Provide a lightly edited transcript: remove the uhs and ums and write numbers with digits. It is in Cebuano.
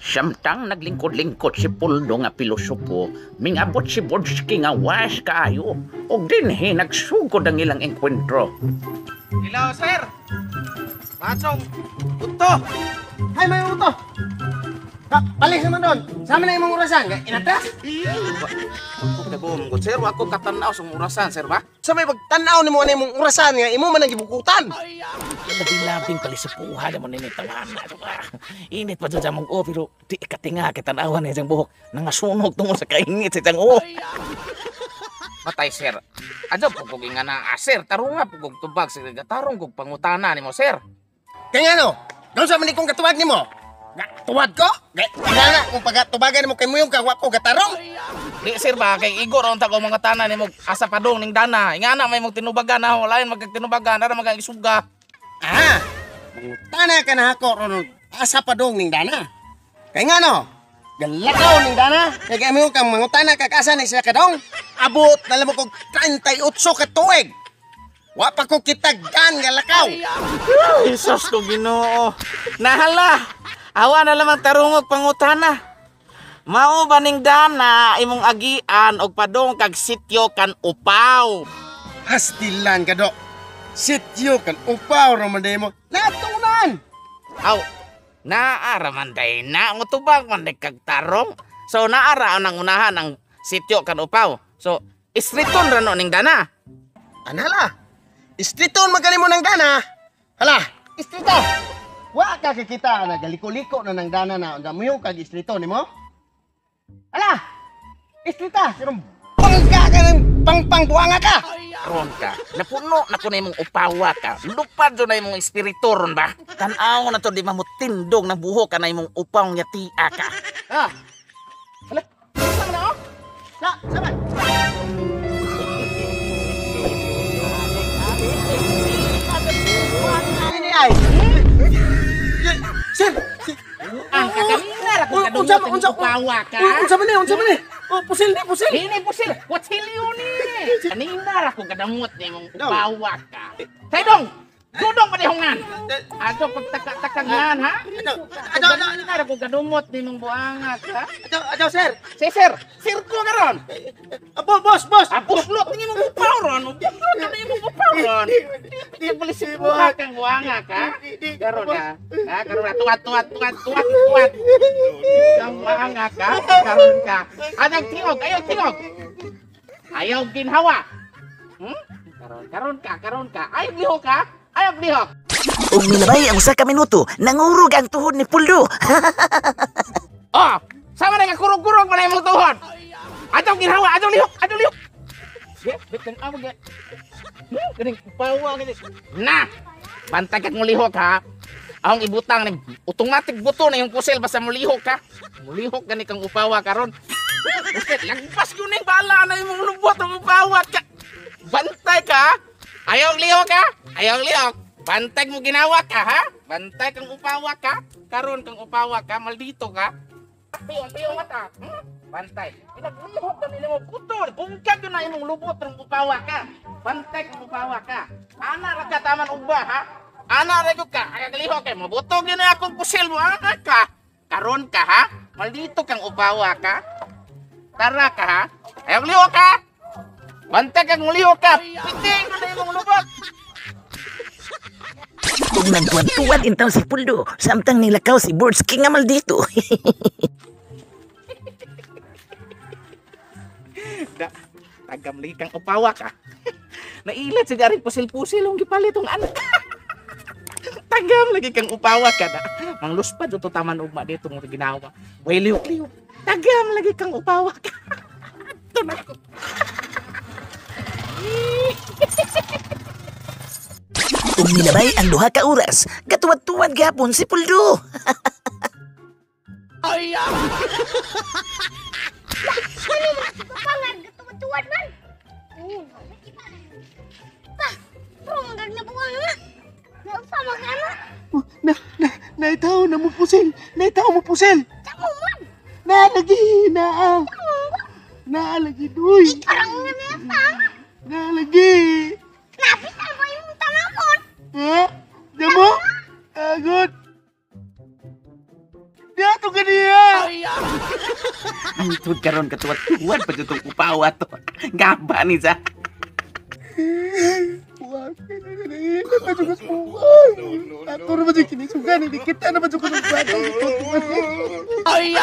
Samtang naglingkod-lingkod si Puldo nga pilosopo, mingabot si Bordsky nga wise kaayo, ug dinhi nagsugod ang ilang engkwentro. Hello, sir. Matsong, uto. Hay, may uto. Balik naman doon. Sa amin na imong orasan. Inatras? Ako kagum, sir, wa ko katanaw sa orasan, sir ba? Sa may pagtanaw nimo ana imong orasan nga imo man ang gibukutan. Labing-labing palisupuha na mo nini tawana. Init pa dyan sa mong o, pero di katinga kitanawan ni siyang buhok. Nangasunog tungod sa kaingit sa siyang o. Matay, sir. Adyo po kog nga na, ah, sir, tarunga po kog tubag sa tarong kog pangutana nimo, sir. Kaya nga no, doon sa man kong katuwag nimo. Tuwad ko? Ingana kung pagatubagan nimo kay mo yung kagwa ko gatarong. Di sir ba kay igor unta ko mga tanan nimo asa padong ning dana. Ingana may mong tinubagan na lain magkatinubagan ara magisuga. Ah, mangutana ka na ako ron asa padong ning dana. Kay nga no, galakaw ning dana. Kay kay mo kang mangutana kag asa ni sila kadong. Abot na lang mo kog 38 ka tuig. Wa pa ko kitagdan nga lakaw. Jesus ko Ginoo. Nahala. Awa na lamang tarungog pangutana. Mao ba ning dana imong agian og padong kag sityo kan upaw? Hastilan ka do. Sityo kan upaw ra man mo. Natunan. Aw, naara man day na mutubag man day kag tarong. So naara ang unahan ang sityo kan upaw. So istriton ra no ning dana. Anala. Istriton magani mo ng dana. Hala, istrito. Wa ka kakita na galiko-liko na ng dana na unsa mo yung kag istrito nimo? Hala. Istrita, pero bangka ka ng pangpang buanga ka. Ron ka, napuno na ko na imong upawa ka. Lupad na imong espiritu ron ba? Tanaw na to di mamutindog ng buhok ka na imong upaw nga tia ka. Ah. Hala. Sama na oh. Sa, sama. Ini ay. Sir, Ang kakanina ra kung Unsa kadungot unsa imong upawa ka. Unsa man ni? Unsa man ni? Oh, pusil ni, pusil. Hini pusil, kutsilyo ni. Kanina ra kung kadamot ni imong upawa ka. Saydong, dudong pa dihungan. Ato pagtaka-takangan ha? Ado, ado, ado, Kanina ra kung kadumot ni imong buangat ha? ado, ado, sir. Si sir, sir ko karon. Abo, boss, boss. Ah, buslot ni imong upaw ron. Buslot na imong upaw ron. Di bali si buha kang buanga ka. Karon ha. Ha, karon na tuwat tuwat tuwat tuwat tuwat. Kang buanga ka, karon ka. Anong tingog? Ayaw tingog. Ayaw ginhawa. Karon, karon ka, karon ka. Ayaw lihok ka. Ayaw lihok. Ug milabay ang usa ka minuto, nangurog ang tuhod ni Puldo. Oh, sama na nga kurog-kurog man imong tuhod. Ayaw ginhawa, ayaw lihok, ayaw lihok. Ge, bitang amo ge. Ganing pawa gani. Na. Bantay kag mulihok ha. Ahong ibutang ni automatic buto na yung pusil basta mulihok ka. Mulihok gani kang upawa karon. Basta lagpas ko ning bala na imong lubot ang upawa ka. Bantay ka. Ayaw lihok ha. Ayaw lihok. Bantay mo ginawa ka ha. Bantay kang upawa ka. Karon kang upawa ka, maldito ka. Piyo, piyo mata. Bantay. Pinaglihok na nila mo kuto. Bungkag yun na imong lubot ng upawa ka. Bantay kang upawa ka. Ana ra ka taman uba ha. Ana ra gyud ka. Agaglihok kay mabutog yun na akong pusil mo. Ana ka. Karon ka ha. Maldito kang upawa ka. Tara ka ha. Ayaw lihok ka. Bantay kang mulihok ka. Piting ko na imong lubot. Ug nagtuwad-tuwad intaw si Puldo, samtang nilakaw si Bordsky nga maldito. Da, tagamli kang upawa ka. Nailat si Gary pusil-pusil ang gipalit ang anak. Tagam lagi kang upawa ka na. Mangluspad to taman ugma dito ng ginawa. Way lihok-lihok. Tagam lagi kang upawa ka. Ito na ko. Ug milabay ang duha ka oras, katuwad-tuwad gihapon si Puldo. Pangan katuwad-tuwad man. Pa, bro, magag na buwang na. Nausa magana. Na, na, naitaw na mo pusil. Naitaw mo pusil. Tamo man. Na lagi, na. Na lagi duy. Karang nga na sa. Na lagi. Napita ba yung tanamon? Ha? Damo? Agod. Diato ka niya. Ang tud karon katuwad-tuwad pa jud tong upawa to. Gaba ni sa. Buang, buang. Ato naman yung kinisugan, hindi kita naman yung kinisugan. Ay!